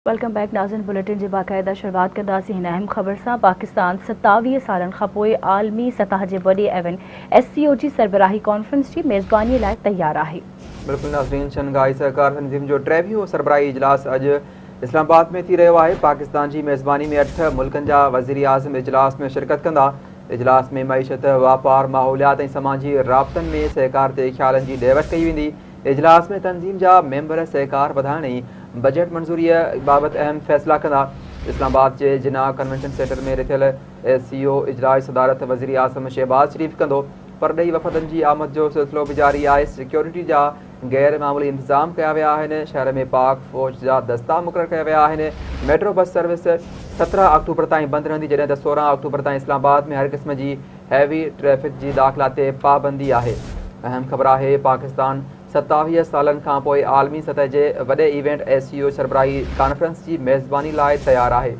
Welcome back नाज़रीन, bulletin जी बाक़ाइदा शुरुआत कंदासीं हिन अहम ख़बर सां। पाकिस्तान 27 सालनि खां पोइ आलमी सतह जे वॾे इवेंट SCO जी सरबराही कॉन्फ्रेंस जी मेज़बानीअ लाइ तयारु आहे। बिल्कुलु नाज़रीन, शंघाई सहकार तंज़ीम जो 23वीं सरबराही इजलास अॼु इस्लामाबाद में थी रहियो आहे। पाकिस्तान जी मेज़बानी में 8 मुल्कनि जा वज़ीर आज़म इजलास में शिरकत कंदा। इजलास में मईशत, वापार, माहौलियात ऐं समाजी राब्तनि में सहकार ते ख़्यालनि जी ॾे वठ कई वेंदी। इजलास में तंज़ीम जा मेंबर सहकार वधाइण ऐं बजट मंज़ूरीअ बाबति अहम फ़ैसिला कंदा। इस्लामाबाद जे जिन्ना कन्वेंशन सेंटर में रिथियल SCO इजलास सदारत वज़ीर आज़म शहबाज शरीफ कंदो। परॾेही वफ़दनि जी आमद जो सिलसिलो बि जारी आहे। सिक्योरिटी जा गैर मामूली इंतज़ाम कया विया आहिनि। शहर में पाक फ़ौज जा दस्ता मुक़ररु कया विया आहिनि। मेट्रो बस सर्विस 17 अक्टूबर ताईं बंदि रहंदी, जॾहिं त 16 अक्टूबर ताईं इस्लामाबाद में हर क़िस्म जी हैवी ट्रैफिक जी दाख़िला ते पाबंदी आहे। अहम ख़बर आहे, पाकिस्तान 27 सालनि खां पोइ आलमी सतह जे वॾे इवेंट SCO सरबराही कॉन्फ्रेंस जी मेज़बानी लाइ तयारु आहे।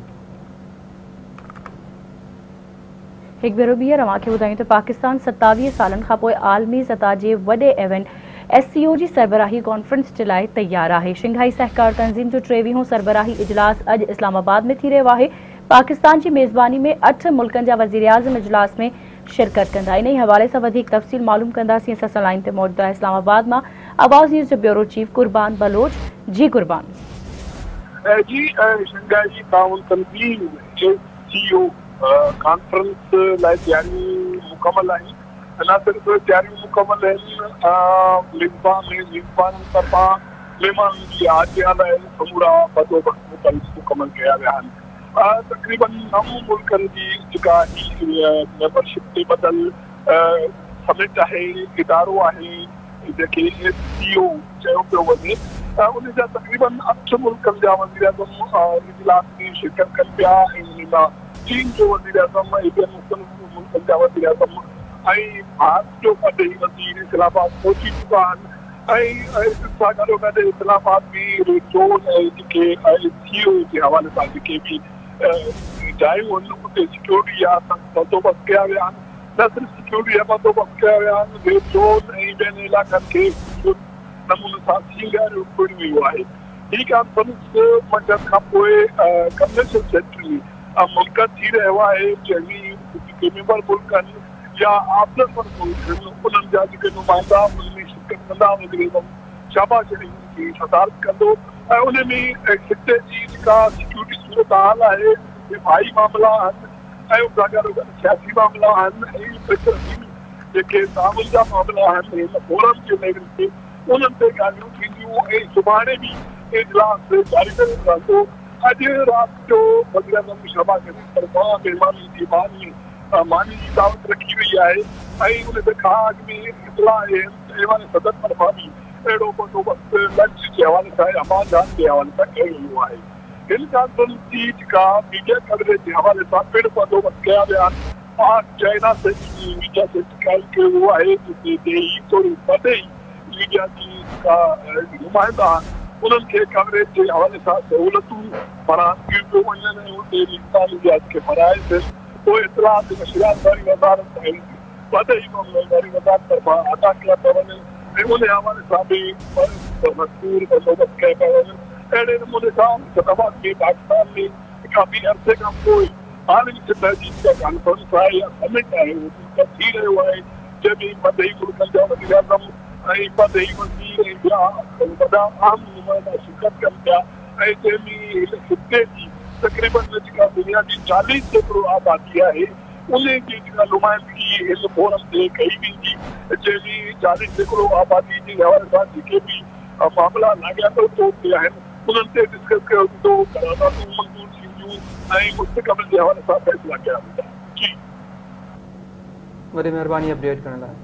हिकु भेरो ॿीहर अव्हांखे ॿुधायूं त पाकिस्तान 27 सालनि खां पोइ आलमी सतह जे वॾे इवेंट SCO जी सरबराही कॉन्फ्रेंस जे लाइ तयारु आहे। शंघाई सहकार तंज़ीम जो 23वीं सरबराही इजलास अॼु इस्लामाबाद में थी रहियो आहे। पाकिस्तान जी मेज़बानी में 8 मुल्कनि जा वज़ीर आज़म इजलास में शिरकत कंदा। इन हवाले सां वधीक तफ़सील मालूम कंदासीं। असां सां लाइन ते मौजूद आहे इस्लामाबाद मां आवाज़ न्यूज़ जो ब्यूरो चीफ कुर्बान बलोच। जी कुर्बान जी, शंघाई ताउन तंज़ीम SCO conference लाइ तयारियूं मुकमल आहिनि। न सिर्फ़ तयारियूं मुकमल आहिनि, मेज़बान तरफ़ां महिमाननि जी आजिया लाइ समूरा बंदोबस्त मुकमल कया विया आहिनि। तक़रीबन 9 मुल्कनि जी जेका मेंबरशिप ते ॿधल समिट आहे, इदारो आहे, जेके SCO चयो पियो वञे, उन जा तक़रीबन 8 मुल्कनि जा वज़ीर आज़म इजलास में शिरकत कनि पिया। ऐं उन मां चीन जो वज़ीर आज़म ऐं ॿियनि मुख़्तलिफ़ मुल्कनि जा वज़ीर आज़म ऐं भारत जो परॾेही वज़ीर इस्लामाबाद पहुची चुका आहिनि। ऐं इन सां गॾोगॾु इस्लामाबाद में रेड ज़ोन ऐं जेके SCO जे हवाले सां जेके बि जायूं आहिनि, उते सिक्योरिटी जा बंदोबस्त कया विया आहिनि। न सिर्फ़ सिक्योरिटी जा बंदोबस्त कया विया आहिनि, रेड ज़ोन ऐं ॿियनि इलाइक़नि खे नमूने सां सींगारियो पिणु वियो आहे। हीअ कॉन्फ्रेंस मंझंदि खां पोइ कन्वेंशन सेंटर में मुनक़द थी रहियो आहे। जंहिं जेके मेंबर मुल्क आहिनि या ऑब्ज़र्वर मुल्क आहिनि, उन्हनि जा जेके नुमाइंदा उन में शिरकत कंदा। वज़ीर आज़म शहबाज शरीफ जी सदारत कंदो ऐं उन में ख़िते जी जेका सिक्योरिटी सूरत हाल आहे, दिफ़ाई मामला आहिनि ऐं उन सां गॾोगॾु सियासी मामला आहिनि ऐं जेके ताउन जा मामला आहिनि हिन फोरम जे लेवल ते, उन्हनि ते ॻाल्हियूं थींदियूं। ऐं सुभाणे बि इजलास जारी रहंदो। अॼु राति जो वज़ीर आज़म शहबाज शरीफ तरफ़ां महिमाननि जी मानी जी दावत रखी वई आहे ऐं उन खां अॻु में इतला आहे ऐवान सदर तरफ़ां बि अहिड़ो बंदोबस्त लंच जे हवाले सां या मांझान जे हवाले सां कयो वियो आहे। हिन कॉन्फ्रेंस जी जेका मीडिया कवरेज जे हवाले सां पिणु बंदोबस्त कया विया आहिनि। पाक चाइना मीडिया सेंटर क़ाइमु कयो वियो आहे, जिते ॾेही तोड़े परॾेही मीडिया जी जेका नुमाइंदा आहिनि, उन्हनि खे कवरेज जे हवाले सां सहूलियतूं फराहम कयूं पियूं वञनि ऐं उते इंसानी जा जेके फ़राइज़ आहिनि, उहे इतलात नशरियात वारी वज़ारत ऐं परॾेही मामलनि वारी वज़ारत तरफ़ां अदा कया पिया वञनि ऐं उन हवाले सां बि भरपूर बंदोबस्त कया पिया वञनि। अहिड़े नमूने सां इस्लामाबाद में पाकिस्तान में काफ़ी अरसे खां पोइ आलमी सतह जी जेका कॉन्फ्रेंस आहे या समिट आहे, उहो थी रहियो आहे, जंहिंमें परॾेही मुल्कनि जा वज़ीर आज़म ऐं परॾेही वज़ीर ऐं ॿिया वॾा अहम नुमाइंदा शिरकत कनि पिया ऐं जंहिंमें हिन ख़िते जी तक़रीबन जेका दुनिया जी 40% आबादी आहे, उन जी जेका नुमाइंदगी हिन फोरम ते कई वेंदी, जंहिंमें 40% आबादी जे हवाले सां जेके बि मामला लाॻापियल तौर ते आहिनि, उन्हनि ते डिस्कस कयो वेंदो, क़रारदादूं मंज़ूर थींदियूं ऐं मुस्तक़बिल जे हवाले सां फ़ैसिला कया वेंदा। जी, वॾी महिरबानी अपडेट करण लाइ।